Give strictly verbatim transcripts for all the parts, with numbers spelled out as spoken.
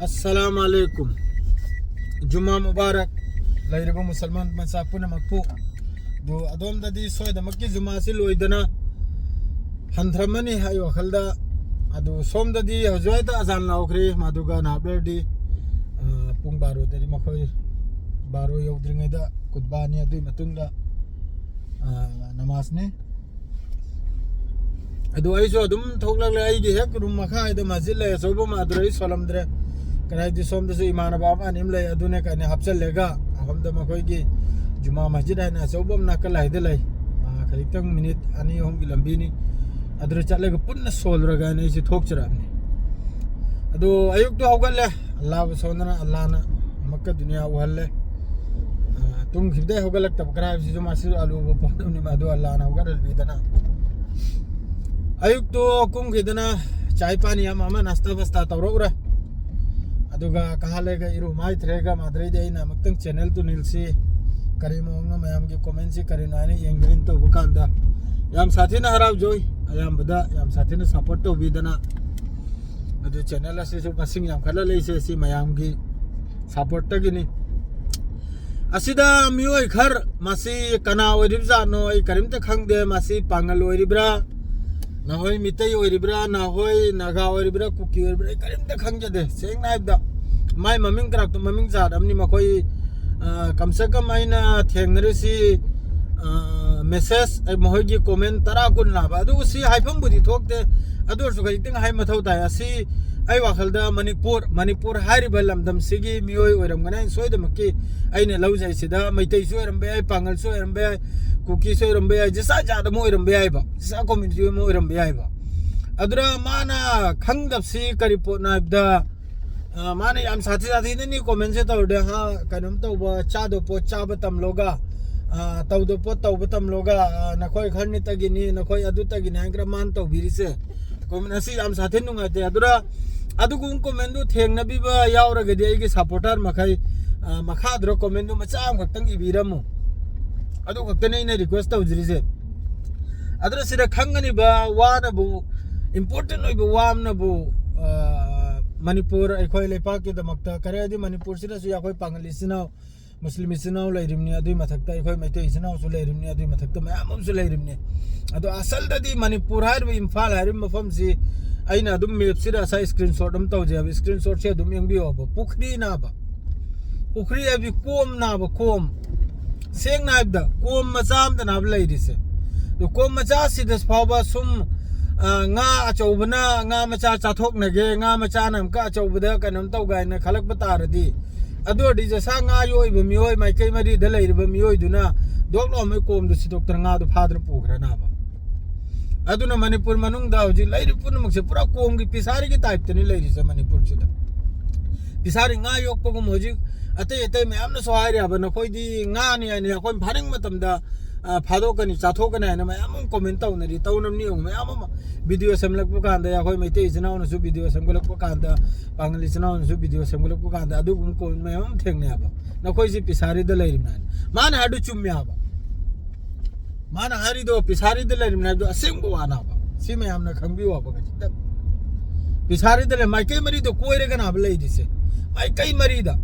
ꯑꯁꯂꯥꯝ ꯑꯂꯩꯀꯨꯝ꯫ ꯖꯨꯃꯥ ꯃꯨꯕꯥꯔꯛ꯫ ꯂꯩꯔꯤꯕ ꯃꯨꯁꯜꯃꯥꯟ ꯃꯆꯥ ꯄꯨꯝꯅꯃꯛꯄꯨ꯫ ꯑꯗꯨ ꯑꯗꯣꯝꯗꯗꯤ ꯁꯣꯏꯗꯃꯛꯀꯤ ꯖꯨꯃꯥꯁꯤ ꯂꯣꯏꯗꯅ ꯍꯟꯊꯔꯝꯃꯅꯤ ꯑꯩ ꯋꯥꯈꯜꯗ꯫ ꯑꯗꯨ ꯁꯣꯝꯗꯗꯤ ꯍꯧꯖꯤꯛ ꯍꯦꯛꯇ ꯑꯖꯥꯟ ꯂꯥꯎꯈ꯭ꯔꯦ꯫ ꯃꯗꯨꯒ ꯅꯍꯥꯛ ꯂꯩꯔꯗꯤ, ꯑ, ꯄꯨꯡ ꯕꯥꯔꯣꯗꯗꯤ ꯃꯈꯣꯏ, ꯕꯥꯔꯣ ꯌꯧꯗ꯭ꯔꯤꯉꯩꯗ ꯀꯨꯠꯕꯥꯅꯤ, ꯑꯗꯨꯒꯤ ꯃꯇꯨꯡꯗ, ꯑ, ꯅꯃꯥꯖꯅꯤ꯫ ꯑꯗꯨ ꯑꯩꯁꯨ ꯑꯗꯨꯝ ꯊꯣꯛꯂꯛꯂꯦ꯫ ꯑꯩꯒꯤ ꯍꯦꯛ ꯔꯨꯝ ꯃꯈꯥꯗ ꯃꯁꯖꯤꯗ ꯂꯩ ꯑꯆꯧꯕ ꯑꯃ, ꯑꯗꯨꯗ ꯑꯩ ꯁꯣꯜꯂꯝꯗ꯭ꯔꯦ꯫ ꯀꯔꯥꯏꯗꯤ ꯁꯣꯝꯗꯁꯨ ꯏꯃꯥꯟꯅꯕ ꯑꯃ ꯑꯅꯤ ꯑꯃ ꯂꯩ, ꯑꯗꯨꯅꯦ ꯀꯥꯏꯅ ꯍꯥꯞꯆꯜꯂꯦꯒ ꯑꯁꯣꯝꯗ ꯃꯈꯣꯏꯒꯤ ꯖꯨꯃꯥ ꯃꯁꯖꯤꯗ ꯍꯥꯏꯅ ꯑꯆꯧꯕ ꯑꯃ ꯅꯥꯀꯜ ꯂꯥꯏꯗ ꯂꯩ꯫ ꯑ, ꯈꯖꯤꯛꯇꯪ ꯃꯤꯅꯤꯠ ꯑꯅꯤ ꯑꯍꯨꯝꯒꯤ ꯂꯝꯕꯤꯅꯤ꯫ ꯑꯗꯨꯗ ꯆꯠꯂꯒ ꯄꯨꯟꯅ ꯁꯣꯜꯂꯨꯔꯒ ꯍꯥꯏꯅ ꯑꯩꯁꯦ ꯊꯣꯛꯆꯔꯛꯑꯕꯅꯤ꯫ ꯑꯗꯣ ꯑꯌꯨꯛꯇ ꯍꯧꯒꯠꯂꯦ, ꯑꯜꯂꯥꯕꯨ ꯁꯣꯟꯗꯅ ꯑꯜꯂꯥꯅ ꯑꯃꯨꯛꯀ ꯗꯨꯅꯤꯌꯥ ꯎꯍꯜꯂꯦ꯫ ꯑ, ꯇꯨꯝꯈꯤꯕꯗꯩ ꯍꯧꯒꯠꯂꯛꯇꯕ ꯈꯔ ꯍꯥꯏꯕꯁꯤꯁꯨ ꯃꯥꯁꯨ ꯑꯂꯨꯕ ꯄꯣꯠ ꯑꯃꯅꯤ, ꯃꯗꯨ ꯑꯜꯂꯥꯅ ꯍꯧꯒꯠꯍꯜꯕꯤꯗꯅ꯫ ꯑꯌꯨꯛꯇꯣ ꯀꯨꯝꯈꯤꯗꯅ ꯆꯥꯏ ꯄꯥꯅꯤ ꯑꯃ ꯑꯃ ꯅꯥꯁꯇꯥ ꯐꯥꯁꯇꯥ ꯇꯧꯔꯛꯎꯔꯦ꯫ ꯑꯗꯨꯒ ꯀꯍꯥꯂꯦꯒ ꯏꯔꯨ ꯃꯥꯏꯊꯔꯦꯒ ꯃꯥꯗ꯭ꯔꯩꯗꯤ ꯑꯩꯅ ꯑꯃꯨꯛꯇꯪ ꯆꯦꯅꯦꯜ ꯇꯨꯅꯤꯜꯁꯤ ꯀꯔꯤ ꯃꯑꯣꯡꯅꯣ, ꯃꯌꯥꯝꯒꯤ ꯀꯣꯃꯦꯟꯁꯤ ꯀꯔꯤꯅꯣ ꯍꯥꯏꯅ ꯌꯦꯡꯒꯦꯅ ꯇꯧꯕ ꯀꯥꯟꯗ ꯌꯥꯝ ꯁꯥꯊꯤꯅ ꯍꯔꯥꯎꯖꯩ꯫ ꯑꯌꯥꯝꯕꯗ ꯌꯥꯝ ꯁꯥꯊꯤꯅ ꯁꯞꯄꯣꯔꯠ ꯇꯧꯕꯤꯗꯅ꯫ ꯑꯗꯨ ꯆꯦꯅꯦꯜ ꯑꯁꯤꯁꯨ ꯃꯁꯤꯡ ꯌꯥꯝꯈꯠꯂꯛꯂꯤꯁꯦ ꯁꯤ ꯃꯌꯥꯝꯒꯤ ꯁꯞꯄꯣꯔꯠꯇꯒꯤꯅꯤ꯫ ꯑꯁꯤꯗ ꯃꯤꯑꯣꯏ ꯈꯔ, ꯃꯁꯤ ꯀꯅꯥ ꯑꯣꯏꯔꯤꯕꯖꯥꯠꯅꯣ ꯑꯩ ꯀꯔꯤꯝꯇ ꯈꯪꯗꯦ꯫ ꯃꯁꯤ ꯄꯥꯡꯒꯜ ꯑꯣꯏꯔꯤꯕ꯭ꯔꯥ, ꯅꯈꯣꯏ ꯃꯤꯇꯩ ꯑꯣꯏꯔꯤꯕ꯭ꯔꯥ, ꯅꯈꯣꯏ ꯅꯥꯒꯥ ꯑꯣꯏꯔꯤꯕ꯭ꯔꯥ, ꯀꯨꯀꯤ ꯑꯣꯏꯔꯤꯕ꯭ꯔꯥ, ꯑꯩ ꯀꯔꯤꯝꯇ ꯈꯪꯖꯗꯦ꯫ ꯁꯦꯡꯅ ꯍꯥꯏꯕꯗ ꯃꯥꯏ ꯃꯃꯤꯡ ꯀꯔꯥꯛꯇꯣ ꯃꯃꯤꯡ ꯖꯥꯠ ꯑꯃꯅꯤ꯫ ꯃꯈꯣꯏ, ꯑ, ꯀꯝꯁꯦ ꯀꯝ ꯑꯩꯅ ꯊꯦꯡꯅꯔꯤꯁꯤ, ꯑ, ꯃꯦꯁꯦꯖ, ꯑꯩ ꯃꯈꯣꯏꯒꯤ ꯀꯣꯃꯦꯟ ꯇꯔꯥ ꯀꯨꯟ ꯂꯥꯛꯄ꯫ ꯑꯗꯨꯕꯨ ꯁꯤ ꯍꯥꯏꯐꯝꯕꯨꯗꯤ ꯊꯣꯛꯇꯦ, ꯑꯗꯨ ꯑꯣꯏꯔꯁꯨ ꯈꯖꯤꯛꯇꯪ ꯍꯥꯏ ꯃꯊꯧ ꯇꯥꯏ꯫ ꯑꯁꯤ ꯑꯩ ꯋꯥꯈꯜꯗ ꯃꯅꯤꯄꯨꯔ, ꯃꯅꯤꯄꯨꯔ ꯍꯥꯏꯔꯤꯕ ꯂꯝꯗꯝꯁꯤꯒꯤ ꯃꯤꯑꯣꯏ ꯑꯣꯏꯔꯝꯒꯅꯤ꯫ ꯑꯩꯅ ꯁꯣꯏꯗꯃꯛꯀꯤ ꯑꯩꯅ ꯂꯧꯖꯩꯁꯤꯗ ꯃꯩꯇꯩꯁꯨ ꯑꯣꯏꯔꯝꯕ ꯌꯥꯏ, ꯄꯥꯡꯒꯜꯁꯨ ꯑꯣꯏꯔꯝꯕ ꯌꯥꯏ, ꯀꯨꯀꯤꯁꯨ ꯑꯣꯏꯔꯝꯕ ꯌꯥꯏ, ꯖꯤꯁꯥ ꯖꯥꯠ ꯑꯃ ꯑꯣꯏꯔꯝꯕ ꯌꯥꯏꯕ, ꯖꯤꯁꯥ ꯀꯝꯃ꯭ꯌꯨꯅꯤꯇꯤ ꯑꯃ ꯑꯣꯏꯔꯝꯕ ꯌꯥꯏꯕ꯫ ꯑꯗꯨꯅ ꯃꯥꯅ ꯈꯪꯗꯕꯁꯤ ꯀꯔꯤ ꯄꯣꯠꯅꯣ ꯍꯥꯏꯕꯗ, ꯑ, ꯃꯥꯅ ꯌꯥꯝ ꯁꯥꯊꯤ ꯁꯥꯊꯤꯅꯅꯤ ꯀꯣꯃꯦꯟꯁꯦ ꯇꯧꯔꯗꯤ, ꯍꯥ, ꯀꯩꯅꯣꯝ ꯇꯧꯕ, ꯆꯥꯗꯕ ꯄꯣꯠ ꯆꯥꯕ ꯇꯝꯂꯣꯒ, ꯑ, ꯇꯧꯗꯕ ꯄꯣꯠ ꯇꯧꯕ ꯇꯝꯂꯣꯒ, ꯑ, ꯅꯈꯣꯏ ꯈꯔꯅꯤꯇꯒꯤꯅꯤ, ꯅꯈꯣꯏ ꯑꯗꯨꯇꯒꯤꯅꯤ ꯍꯥꯏꯅ ꯈꯔ ꯃꯥꯅ ꯇꯧꯕꯤꯔꯤꯁꯦ꯫ ꯀꯣꯃꯦꯟ ꯑꯁꯤ ꯌꯥꯝ ꯁꯥꯊꯤꯅ ꯅꯨꯡꯉꯥꯏꯇꯦ꯫ ꯑꯗꯨꯅ ꯑꯗꯨꯒꯨꯝꯕ ꯀꯣꯃꯦꯟꯗꯨ ꯊꯦꯡꯅꯕꯤꯕ ꯌꯥꯎꯔꯒꯗꯤ ꯑꯩꯒꯤ ꯁꯞꯄꯣꯔꯇꯔ ꯃꯈꯩ, ꯑ, ꯃꯈꯥꯗꯨꯗ ꯀꯣꯃꯦꯟꯗꯨ ꯃꯆꯥ ꯑꯃꯈꯛꯇꯪ ꯏꯕꯤꯔꯝꯃꯨ꯫ ꯑꯗꯨ ꯈꯛꯇꯅꯤ ꯑꯩꯅ ꯔꯤꯀ꯭ꯋꯦꯁ ꯇꯧꯖꯔꯤꯁꯦ꯫ ꯑꯗꯨꯅ ꯁꯤꯗ ꯈꯪꯒꯅꯤꯕ ꯋꯥꯅꯕꯨ, ꯏꯝꯄꯣꯔꯇꯦꯟ ꯑꯣꯏꯕ ꯋꯥ ꯑꯃꯅꯕꯨ, ꯑ, ꯃꯅꯤꯄꯨꯔ ꯑꯩꯈꯣꯏ ꯂꯩꯄꯥꯛꯀꯤꯗꯃꯛꯇ, ꯀꯔꯤ ꯍꯥꯏꯗꯤ, ꯃꯅꯤꯄꯨꯔꯁꯤꯗꯁꯨ ꯑꯩꯈꯣꯏ ꯄꯥꯉꯜ ꯏꯆꯤꯟ ꯏꯅꯥꯎ, ꯃꯨꯁꯂꯤꯝ ꯏꯆꯤꯟ ꯏꯅꯥꯎ ꯂꯩꯔꯤꯕꯅꯤ, ꯑꯗꯨꯒꯤ ꯃꯊꯛꯇ ꯑꯩꯈꯣꯏ ꯃꯩꯇꯩ ꯏꯆꯤꯟ ꯏꯅꯥꯎꯁꯨ ꯂꯩꯔꯤꯕꯅꯤ, ꯑꯗꯨꯒꯤ ꯃꯊꯛꯇ ꯃꯌꯥꯝ ꯑꯃꯁꯨ ꯂꯩꯔꯤꯕꯅꯤ꯫ ꯑꯗꯣ ꯑꯁꯜꯗꯗꯤ ꯃꯅꯤꯄꯨꯔ ꯍꯥꯏꯔꯤꯕ, ꯏꯝꯐꯥꯜ ꯍꯥꯏꯔꯤꯕ ꯃꯐꯝꯁꯤ, ꯑꯩꯅ ꯑꯗꯨꯝ ꯃꯦꯞꯁꯤꯗ ꯉꯁꯥꯏ ꯁ꯭ꯀ꯭ꯔꯤꯟ ꯁꯣꯠ ꯑꯃ ꯇꯧꯖꯩ ꯍꯥꯏꯕ, ꯁ꯭ꯀ꯭ꯔꯤꯟ ꯁꯣꯠꯁꯦ ꯑꯗꯨꯝ ꯌꯦꯡꯕꯤꯌꯣꯕ꯫ ꯄꯨꯈ꯭ꯔꯤꯅꯥꯕ, ꯄꯨꯈ꯭ꯔꯤ ꯍꯥꯏꯕꯗꯤ ꯀꯣꯝꯅꯥꯕ, ꯀꯣꯝ, ꯁꯦꯡꯅ ꯍꯥꯏꯕꯗ ꯀꯣꯝ ꯃꯆꯥ ꯑꯃꯗꯅꯥꯕ ꯂꯩꯔꯤꯁꯦ꯫ ꯑꯗꯣ ꯀꯣꯝ ꯃꯆꯥꯁꯤꯗ ꯐꯥꯎꯕ ꯁꯨꯝ, ꯑ, ꯉꯥ ꯑꯆꯧꯕꯅ ꯉꯥ ꯃꯆꯥ ꯆꯥꯊꯣꯛꯅꯒꯦ, ꯉꯥ ꯃꯆꯥꯅ ꯑꯃꯨꯛꯀ ꯑꯆꯧꯕꯗ ꯀꯩꯅꯣꯝ ꯇꯧꯒꯥꯏꯅ ꯈꯜꯂꯛꯄ ꯇꯥꯔꯗꯤ, ꯑꯗꯨ ꯑꯣꯏꯔꯗꯤ ꯖꯁꯥ ꯉꯥ ꯌꯣꯛꯏꯕ ꯃꯤꯑꯣꯏ, ꯃꯥꯏꯀꯩ ꯃꯔꯤꯗ ꯂꯩꯔꯤꯕ ꯃꯤꯑꯣꯏꯗꯨꯅ ꯗꯣꯛ ꯂꯥꯎꯃꯩ ꯀꯣꯝꯗꯨ ꯁꯤꯗꯣꯛꯇꯅ ꯉꯥꯗꯨ ꯐꯥꯗꯅ ꯄꯨꯈ꯭ꯔꯅꯥꯕ꯫ ꯑꯗꯨꯅ ꯃꯅꯤꯄꯨꯔ ꯃꯅꯨꯡꯗ ꯍꯧꯖꯤꯛ ꯂꯩꯔꯤꯕ ꯄꯨꯝꯅꯃꯛꯁꯦ ꯄꯨꯔꯥ ꯀꯣꯝꯒꯤ ꯐꯤꯁꯥꯔꯤꯒꯤ ꯇꯥꯏꯞꯇꯅꯤ ꯂꯩꯔꯤꯁꯦ ꯃꯅꯤꯄꯨꯔꯁꯤꯗ꯫ ꯐꯤꯁꯥꯔꯤ ꯉꯥ ꯌꯣꯛꯄꯒꯨꯝꯕ ꯍꯧꯖꯤꯛ ꯑꯇꯩ ꯑꯇꯩ ꯃꯌꯥꯝꯅꯁꯨ ꯍꯥꯏꯔꯦꯕ, "ꯅꯈꯣꯏꯗꯤ ꯉꯥꯅꯤ ꯍꯥꯏꯅ ꯑꯩꯈꯣꯏ ꯐꯥꯅꯤꯡꯕ ꯃꯇꯝꯗ, ꯑ, ꯐꯥꯗꯣꯛꯀꯅꯤ, ꯆꯥꯊꯣꯛꯀꯅꯤ" ꯍꯥꯏꯅ ꯃꯌꯥꯝ ꯑꯃ ꯀꯣꯃꯦꯟ ꯇꯧꯅꯔꯤ, ꯇꯧꯅꯕꯅꯤ꯫ ꯌꯦꯡꯉꯨ, ꯃꯌꯥꯝ ꯑꯃ ꯚꯤꯗꯤꯑꯣ ꯁꯦꯝꯂꯛꯄ ꯀꯥꯟꯗ, ꯑꯩꯈꯣꯏ ꯃꯩꯇꯩ ꯏꯆꯤꯟ ꯏꯅꯥꯎꯅꯁꯨ ꯚꯤꯗꯤꯑꯣ ꯁꯦꯝꯒꯠꯂꯛꯄ ꯀꯥꯟꯗ, ꯄꯥꯉꯜ ꯏꯆꯤꯟ ꯏꯅꯥꯎꯅꯁꯨ ꯚꯤꯗꯤꯑꯣ ꯁꯦꯝꯒꯠꯂꯛꯄ ꯀꯥꯟꯗ ꯑꯗꯨꯒꯨꯝꯕ ꯀꯣꯃꯦꯟ ꯃꯌꯥꯝ ꯑꯃ ꯊꯦꯡꯅꯩ ꯍꯥꯏꯕ꯫ "ꯅꯈꯣꯏꯁꯤ ꯐꯤꯁꯥꯔꯤꯗ ꯂꯩꯔꯤꯕꯅꯤ" ꯍꯥꯏꯅ꯫ ꯃꯥꯅ ꯍꯥꯏꯗꯨ ꯆꯨꯝꯃꯦ ꯍꯥꯏꯕ꯫ ꯃꯥꯅ ꯍꯥꯏꯔꯤꯗꯣ ꯐꯤꯁꯥꯔꯤꯗ ꯂꯩꯔꯤꯕꯅꯤ ꯍꯥꯏꯕꯗꯣ ꯑꯁꯦꯡꯕ ꯋꯥꯅꯦ ꯍꯥꯏꯕ꯫ ꯁꯤ ꯃꯌꯥꯝꯅ ꯈꯪꯕꯤꯌꯨ ꯍꯥꯏꯕ ꯈꯖꯤꯛꯇꯪ꯫ ꯐꯤꯁꯥꯔꯤꯗ ꯂꯩ, ꯃꯥꯏꯀꯩ ꯃꯔꯤꯗ ꯀꯣꯏꯔꯒꯅꯦ ꯍꯥꯏꯕ ꯂꯩꯔꯤꯁꯦ꯫ ꯃꯥꯏꯀꯩ ꯃꯔꯤꯗ꯫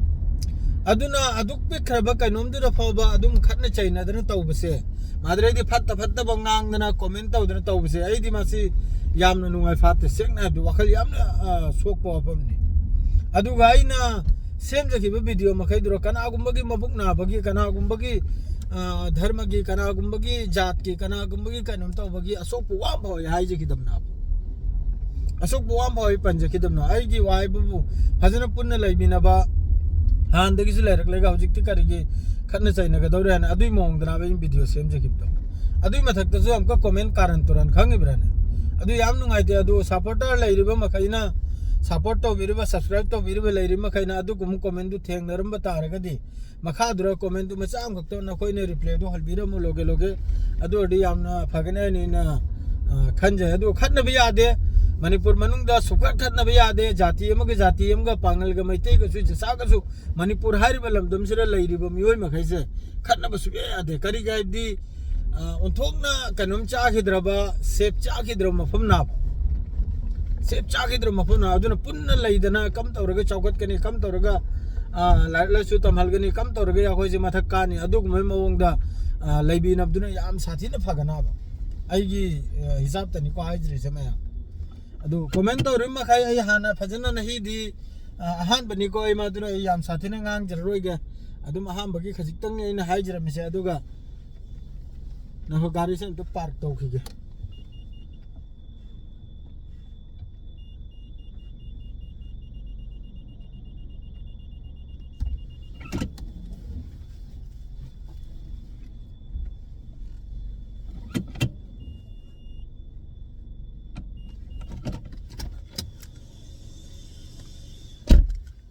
ꯑꯗꯨꯅ ꯑꯗꯨꯛ ꯄꯤꯛꯈ꯭ꯔꯕ ꯀꯩꯅꯣꯝꯗꯨꯗ ꯐꯥꯎꯕ ꯑꯗꯨꯝ ꯈꯠꯅ ꯆꯩꯅꯗꯅ ꯇꯧꯕꯁꯦ, ꯃꯥꯗꯨꯗꯩꯗꯤ ꯐꯠꯇ ꯐꯠꯇꯕ ꯉꯥꯡꯗꯅ ꯀꯣꯃꯦꯟ ꯇꯧꯗꯅ ꯇꯧꯕꯁꯦ, ꯑꯩꯗꯤ ꯃꯁꯤ ꯌꯥꯝꯅ ꯅꯨꯡꯉꯥꯏ ꯐꯥꯠꯇꯦ꯫ ꯁꯦꯡꯅ ꯍꯥꯏꯕꯗ ꯋꯥꯈꯜ ꯌꯥꯝꯅ, ꯑ, ꯁꯣꯛꯄ ꯋꯥꯐꯝꯅꯤ꯫ ꯑꯗꯨꯒ ꯑꯩꯅ ꯁꯦꯝꯖꯈꯤꯕ ꯚꯤꯗꯤꯑꯣ ꯃꯈꯩꯗꯨꯗ ꯀꯅꯥꯒꯨꯝꯕꯒꯤ ꯃꯕꯨꯛ ꯅꯥꯕꯒꯤ, ꯀꯅꯥꯒꯨꯝꯕꯒꯤ, ꯑ, ꯙꯔꯃꯒꯤ, ꯀꯅꯥꯒꯨꯝꯕꯒꯤ ꯖꯥꯠꯀꯤ, ꯀꯅꯥꯒꯨꯝꯕꯒꯤ ꯀꯩꯅꯣꯝ ꯇꯧꯕꯒꯤ ꯑꯁꯣꯛꯄ ꯋꯥ ꯑꯃ ꯐꯥꯎ ꯑꯩ ꯍꯥꯏꯖꯈꯤꯗꯕꯅꯦ ꯍꯥꯏꯕ꯫ ꯑꯁꯣꯛꯄ ꯋꯥ ꯑꯃ ꯐꯥꯎ ꯑꯩ ꯄꯟꯖꯈꯤꯗꯕꯅꯦ꯫ ꯑꯩꯒꯤ ꯋꯥ ꯍꯥꯏꯕꯕꯨ ꯐꯖꯅ ꯄꯨꯟꯅ ꯂꯩꯃꯤꯟꯅꯕ, ꯍꯥꯟꯅꯗꯒꯤꯁꯨ ꯂꯩꯔꯛꯂꯒ ꯍꯧꯖꯤꯛꯇꯤ ꯀꯔꯤꯒꯤ ꯈꯠꯅ ꯆꯩꯅꯒꯗꯧꯔꯦ ꯍꯥꯏꯅ ꯑꯗꯨꯒꯤ ꯃꯑꯣꯡꯗꯅꯦꯕ ꯑꯩꯅ ꯚꯤꯗꯤꯑꯣ ꯁꯦꯝꯖꯈꯤꯕꯗꯣ꯫ ꯑꯗꯨꯒꯤ ꯃꯊꯛꯇꯁꯨ ꯑꯃꯨꯛꯀ ꯀꯣꯃꯦꯟ ꯀꯥꯔꯟ ꯇꯨꯔꯟ ꯈꯪꯉꯤꯕ꯭ꯔꯥꯅꯦ? ꯑꯗꯨ ꯌꯥꯝ ꯅꯨꯡꯉꯥꯏꯇꯦ꯫ ꯑꯗꯨ ꯁꯞꯄꯣꯔꯇꯔ ꯂꯩꯔꯤꯕ ꯃꯈꯩꯅ, ꯁꯞꯄꯣꯔꯠ ꯇꯧꯕꯤꯔꯤꯕ, ꯁꯕꯁꯀ꯭ꯔꯥꯏꯕ ꯇꯧꯕꯤꯔꯤꯕ ꯂꯩꯔꯤꯕ ꯃꯈꯩꯅ ꯑꯗꯨꯒꯨꯝꯕ ꯀꯣꯃꯦꯟꯗꯨ ꯊꯦꯡꯅꯔꯝꯕ ꯇꯥꯔꯒꯗꯤ, ꯃꯈꯥꯗꯨꯗ ꯀꯣꯃꯦꯟꯗꯨ ꯃꯆꯥ ꯑꯃꯈꯛꯇ ꯅꯈꯣꯏꯅ ꯔꯤꯄ꯭ꯂꯥꯏꯗꯨ ꯍꯜꯕꯤꯔꯝꯃꯨ, ꯂꯣꯒꯦ ꯂꯣꯒꯦ꯫ ꯑꯗꯨ ꯑꯣꯏꯔꯗꯤ ꯌꯥꯝꯅ ꯐꯒꯅꯤ ꯍꯥꯏꯅ ꯑꯩꯅ, ꯑ, ꯈꯟꯖꯩ꯫ ꯑꯗꯨ ꯈꯠꯅꯕ ꯌꯥꯗꯦ꯫ ꯃꯅꯤꯄꯨꯔ ꯃꯅꯨꯡꯗ ꯁꯨꯛꯈꯠ ꯈꯠꯅꯕ ꯌꯥꯗꯦ꯫ ꯖꯥꯇꯤ ꯑꯃꯒ ꯖꯥꯇꯤ ꯑꯃꯒ, ꯄꯥꯡꯒꯜꯒ ꯃꯩꯇꯩꯒꯁꯨ, ꯖꯁꯥꯒꯁꯨ, ꯃꯅꯤꯄꯨꯔ ꯍꯥꯏꯔꯤꯕ ꯂꯝꯗꯝꯁꯤꯗ ꯂꯩꯔꯤꯕ ꯃꯤꯑꯣꯏ ꯃꯈꯩꯁꯦ ꯈꯠꯅꯕ ꯁꯨꯛꯌꯥ ꯌꯥꯗꯦ꯫ ꯀꯔꯤꯒꯤ ꯍꯥꯏꯕꯗꯤ, ꯑ, ꯑꯣꯟꯊꯣꯛꯅ ꯀꯩꯅꯣꯝ ꯆꯥꯈꯤꯗ꯭ꯔꯕ, ꯁꯦꯞ ꯆꯥꯈꯤꯗ꯭ꯔꯕ ꯃꯐꯝ ꯅꯥꯕ꯫ ꯁꯦꯞ ꯆꯥꯈꯤꯗ꯭ꯔꯕ ꯃꯐꯝꯅ꯫ ꯑꯗꯨꯅ ꯄꯨꯟꯅ ꯂꯩꯗꯅ ꯀꯝ ꯇꯧꯔꯒ ꯆꯥꯎꯈꯠꯀꯅꯤ, ꯀꯝ ꯇꯧꯔꯒ, ꯑ, ꯂꯥꯏꯔꯤꯛ ꯂꯥꯏꯁꯨ ꯇꯝꯍꯜꯒꯅꯤ, ꯀꯝ ꯇꯧꯔꯒ ꯑꯩꯈꯣꯏꯁꯦ ꯃꯊꯛ ꯀꯥꯅꯤ, ꯑꯗꯨꯒꯨꯝꯕꯒꯤ ꯃꯑꯣꯡꯗ, ꯑ, ꯂꯩꯕꯤꯅꯕꯗꯨꯅ ꯌꯥꯝ ꯁꯥꯊꯤꯅ ꯐꯒꯅꯕ꯫ ꯑꯩꯒꯤ, ꯑ, ꯍꯤꯁꯥꯞꯇꯅꯤꯀꯣ ꯍꯥꯏꯖꯔꯤꯁꯦ ꯃꯌꯥꯝ꯫ ꯑꯗꯨ ꯀꯣꯃꯦꯟ ꯇꯧꯔꯤꯕ ꯃꯈꯩ ꯑꯩ ꯍꯥꯟꯅ ꯐꯖꯅ ꯅꯍꯤꯗꯤ, ꯑ, ꯑꯍꯥꯟꯕꯅꯤꯀꯣ ꯑꯩ, ꯃꯗꯨꯅ ꯑꯩ ꯌꯥꯝ ꯁꯥꯊꯤꯅ ꯉꯥꯡꯖꯔꯔꯣꯏꯒꯦ꯫ ꯑꯗꯨꯝ ꯑꯍꯥꯟꯕꯒꯤ ꯈꯖꯤꯛꯇꯪꯅꯤ ꯑꯩꯅ ꯍꯥꯏꯖꯔꯝꯃꯤꯁꯦ꯫ ꯑꯗꯨꯒ ꯅꯈꯣꯏ ꯒꯥꯔꯤꯁꯦ ꯑꯝꯇ ꯄꯥꯔꯛ ꯇꯧꯈꯤꯒꯦ꯫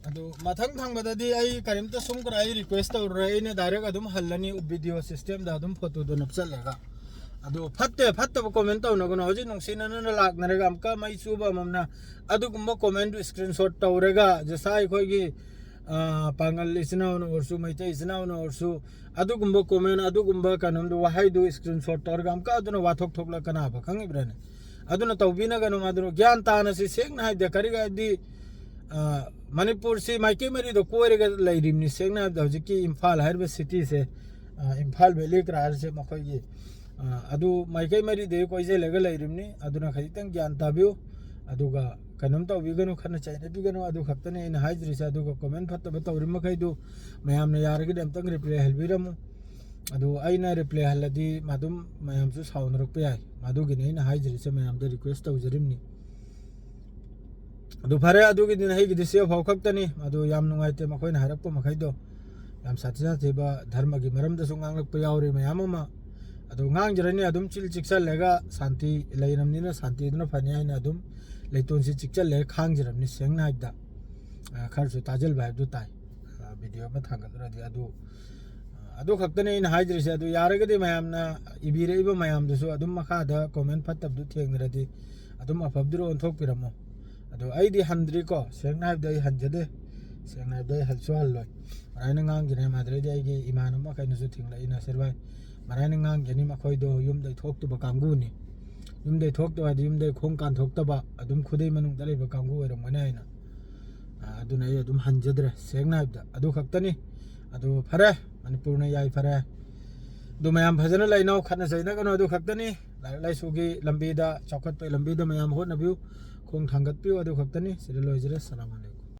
ꯑꯗꯨ ꯃꯊꯪ ꯊꯪꯕꯗꯗꯤ ꯑꯩ ꯀꯔꯤꯝꯇ ꯁꯨꯝ ꯀꯔꯥ ꯑꯩ ꯔꯤꯀ꯭ꯋꯦꯁ ꯇꯧꯔꯔꯣꯏ, ꯑꯩꯅ ꯗꯥꯏꯔꯦꯛ ꯑꯗꯨꯝ ꯍꯜꯂꯅꯤ ꯚꯤꯗꯤꯑꯣ ꯁꯤꯁꯇꯦꯝꯗ ꯑꯗꯨꯝ ꯐꯣꯇꯣꯗꯣ ꯅꯞꯆꯜꯂꯒ꯫ ꯑꯗꯨ ꯐꯠꯇꯦ ꯐꯠꯇꯕ ꯀꯣꯃꯦꯟ ꯇꯧꯅꯒꯅꯨ꯫ ꯍꯧꯖꯤꯛ ꯅꯨꯡꯁꯤꯅꯅ ꯂꯥꯛꯅꯔꯒ ꯑꯃꯨꯛꯀ ꯃꯩ ꯆꯨꯕ ꯑꯃꯝꯅ ꯑꯗꯨꯒꯨꯝꯕ ꯀꯣꯃꯦꯟꯗꯨ ꯏꯁꯀ꯭ꯔꯤꯟ ꯁꯣꯠ ꯇꯧꯔꯒ ꯖꯁꯥ ꯑꯩꯈꯣꯏꯒꯤ, ꯑ, ꯄꯥꯡꯒꯜ ꯏꯆꯤꯟ ꯏꯅꯥꯎꯅ ꯑꯣꯏꯔꯁꯨ, ꯃꯩꯇꯩ ꯏꯆꯤꯟ ꯏꯅꯥꯎꯅ ꯑꯣꯏꯔꯁꯨ, ꯑꯗꯨꯒꯨꯝꯕ ꯀꯣꯃꯦꯟ, ꯑꯗꯨꯒꯨꯝꯕ ꯀꯩꯅꯣꯝꯗꯨ, ꯋꯥꯍꯩꯗꯨ ꯏꯁꯀ꯭ꯔꯤꯟ ꯁꯣꯠ ꯇꯧꯔꯒ ꯑꯃꯨꯛꯀ ꯑꯗꯨꯅ ꯋꯥꯊꯣꯛ ꯊꯣꯛꯂꯛꯀꯅꯕ ꯈꯪꯉꯤꯕ꯭ꯔꯥꯅꯦ? ꯑꯗꯨꯅ ꯇꯧꯕꯤꯅꯒꯅꯨ꯫ ꯃꯗꯨꯅ ꯒ꯭ꯌꯥꯟ ꯇꯥꯅ ꯁꯤ ꯁꯦꯡꯅ ꯍꯥꯏꯗꯤ ꯀꯔꯤ ꯍꯥꯏꯗꯤ, ꯑ, ꯃꯅꯤꯄꯨꯔꯁꯤ ꯃꯥꯏꯀꯩ ꯃꯔꯤꯗ ꯀꯣꯏꯔꯒ ꯂꯩꯔꯤꯕꯅꯤ꯫ ꯁꯦꯡꯅ ꯍꯥꯏꯕꯗ ꯍꯧꯖꯤꯛꯀꯤ ꯏꯝꯐꯥꯜ ꯍꯥꯏꯔꯤꯕ ꯁꯤꯇꯤꯁꯦ, ꯑ, ꯏꯝꯐꯥꯜ ꯚꯦꯂꯤ ꯀꯔꯥ ꯍꯥꯏꯔꯤꯁꯦ ꯃꯈꯣꯏꯒꯤ, ꯑ, ꯑꯗꯨ ꯃꯥꯏꯀꯩ ꯃꯔꯤꯗꯒꯤ ꯀꯣꯏꯁꯤꯜꯂꯒ ꯂꯩꯔꯤꯕꯅꯤ꯫ ꯑꯗꯨꯅ ꯈꯖꯤꯛꯇꯪ ꯒ꯭ꯌꯥꯟ ꯇꯥꯕꯤꯌꯨ꯫ ꯑꯗꯨꯒ ꯀꯩꯅꯣꯝ ꯇꯧꯕꯤꯒꯅꯨ, ꯈꯠꯅ ꯆꯩꯅꯕꯤꯒꯅꯨ꯫ ꯑꯗꯨ ꯈꯛꯇꯅꯤ ꯑꯩꯅ ꯍꯥꯏꯖꯔꯤꯁꯦ꯫ ꯑꯗꯨꯒ ꯀꯣꯃꯦꯟ ꯐꯠꯇꯕ ꯇꯧꯔꯤ ꯃꯈꯩꯗꯨ ꯃꯌꯥꯝꯅ ꯌꯥꯔꯒꯗꯤ ꯑꯝꯇꯪ ꯔꯤꯄ꯭ꯂꯥꯏ ꯍꯜꯕꯤꯔꯝꯃꯨ꯫ ꯑꯗꯨ ꯑꯩꯅ ꯔꯤꯄ꯭ꯂꯥꯏ ꯍꯜꯂꯗꯤ ꯑꯗꯨꯝ ꯃꯌꯥꯝꯁꯨ ꯁꯥꯎꯅꯔꯛꯄ ꯌꯥꯏ꯫ ꯑꯗꯨꯒꯤꯅꯤ ꯑꯩꯅ ꯍꯥꯏꯖꯔꯤꯁꯦ, ꯃꯌꯥꯝꯗ ꯔꯤꯀ꯭ꯋꯦꯁ ꯇꯧꯖꯔꯤꯕꯅꯤ꯫ ꯑꯗꯨ ꯐꯔꯦ, ꯑꯗꯨꯒꯤꯗꯤ ꯅꯍꯩꯒꯤꯗꯤ ꯁꯤ ꯐꯥꯎ ꯈꯛꯇꯅꯤ꯫ ꯑꯗꯨ ꯌꯥꯝ ꯅꯨꯡꯉꯥꯏꯇꯦ ꯃꯈꯣꯏꯅ ꯍꯥꯏꯔꯛꯄ ꯃꯈꯩꯗꯣ꯫ ꯌꯥꯝ ꯁꯥꯊꯤ ꯁꯥꯊꯤꯕ ꯙꯔꯃꯒꯤ ꯃꯔꯝꯗꯁꯨ ꯉꯥꯡꯂꯛꯄ ꯌꯥꯎꯔꯤ ꯃꯌꯥꯝ ꯑꯃ꯫ ꯑꯗꯨ ꯉꯥꯡꯖꯔꯅꯤ, ꯑꯗꯨꯝ ꯆꯤꯜ ꯆꯤꯛꯁꯜꯂꯒ ꯁꯥꯟꯇꯤ ꯂꯩꯔꯝꯅꯤꯅ ꯁꯥꯟꯇꯤꯗꯨꯅ ꯐꯅꯤ ꯍꯥꯏꯅ ꯑꯗꯨꯝ ꯂꯩꯇꯣꯟꯁꯤ ꯆꯤꯛꯁꯜꯂꯒ ꯈꯥꯡꯖꯔꯝꯅꯤ꯫ ꯁꯦꯡꯅ ꯍꯥꯏꯕꯗ, ꯑ, ꯈꯔꯁꯨ ꯇꯥꯖꯜꯕ ꯍꯥꯏꯕꯗꯨ ꯇꯥꯏ꯫ ꯑ, ꯚꯤꯗꯤꯑꯣ ꯑꯃ ꯊꯥꯡꯒꯠꯂꯨꯔꯗꯤ ꯑꯗꯨ, ꯑ, ꯑꯗꯨ ꯈꯛꯇꯅꯤ ꯑꯩꯅ ꯍꯥꯏꯖꯔꯤꯁꯦ꯫ ꯑꯗꯨ ꯌꯥꯔꯒꯗꯤ ꯃꯌꯥꯝꯅ ꯏꯕꯤꯔꯛꯏꯕ ꯃꯌꯥꯝꯗꯨꯁꯨ ꯑꯗꯨꯝ ꯃꯈꯥꯗ ꯀꯣꯃꯦꯟ ꯐꯠꯇꯕꯗꯨ ꯊꯦꯡꯅꯔꯗꯤ ꯑꯗꯨꯝ ꯑꯐꯕꯗꯨꯗ ꯑꯣꯟꯊꯣꯛꯄꯤꯔꯝꯃꯣ꯫ ꯑꯗꯣ ꯑꯩꯗꯤ ꯍꯟꯗ꯭ꯔꯤꯀꯣ, ꯁꯦꯡꯅ ꯍꯥꯏꯕꯗ ꯑꯩ ꯍꯟꯖꯗꯦ꯫ ꯁꯦꯡꯅ ꯍꯥꯏꯕꯗ ꯑꯩ ꯍꯟꯁꯨ ꯍꯜꯂꯣꯏ꯫ ꯃꯔꯥꯏꯅ ꯉꯥꯡꯈꯤꯅꯦ ꯃꯥꯗ꯭ꯔꯦꯗꯤ ꯑꯩꯒꯤ ꯏꯃꯥꯟꯅꯕ ꯃꯈꯩꯅꯁꯨ ꯊꯤꯡꯂꯛꯏꯅ ꯁꯤꯔꯋꯥꯏ꯫ ꯃꯔꯥꯏꯅ ꯉꯥꯡꯈꯤꯅꯤ, ꯃꯈꯣꯏꯗꯣ ꯌꯨꯝꯗꯩ ꯊꯣꯛꯇꯕ ꯀꯥꯡꯕꯨꯅꯤ꯫ ꯌꯨꯝꯗꯩ ꯊꯣꯛꯇꯕ ꯍꯥꯏꯗꯤ ꯌꯨꯝꯗꯩ ꯈꯣꯡ ꯀꯥꯟꯊꯣꯛꯇꯕ, ꯑꯗꯨꯝ ꯈꯨꯗꯩ ꯃꯅꯨꯡꯗ ꯂꯩꯕ ꯀꯥꯡꯕꯨ ꯑꯣꯏꯔꯝꯒꯅꯤ ꯍꯥꯏꯅ꯫ ꯑ, ꯑꯗꯨꯅ ꯑꯩ ꯑꯗꯨꯝ ꯍꯟꯖꯗ꯭ꯔꯦ, ꯁꯦꯡꯅ ꯍꯥꯏꯕꯗ꯫ ꯑꯗꯨ ꯈꯛꯇꯅꯤ꯫ ꯑꯗꯨ ꯐꯔꯦ, ꯃꯅꯤꯄꯨꯔꯅ ꯌꯥꯏꯐꯔꯦ꯫ ꯑꯗꯨ ꯃꯌꯥꯝ ꯐꯖꯅ ꯂꯩꯅꯧ, ꯈꯠꯅ ꯆꯩꯅꯒꯅꯨ, ꯑꯗꯨ ꯈꯛꯇꯅꯤ꯫ ꯂꯥꯏꯔꯤꯛ ꯂꯥꯏꯁꯨꯒꯤ ꯂꯝꯕꯤꯗ, ꯆꯥꯎꯈꯠꯄꯒꯤ ꯂꯝꯕꯤꯗ ꯃꯌꯥꯝ ꯍꯣꯠꯅꯕꯤꯌꯨ, ꯈꯣꯡ ꯊꯥꯡꯒꯠꯄꯤꯌꯨ, ꯑꯗꯨ ꯈꯛꯇꯅꯤ꯫ ꯁꯤꯗ ꯂꯣꯏꯖꯔꯦ꯫ ꯁꯂꯥꯝ ꯑꯂꯩꯀꯨꯝ꯫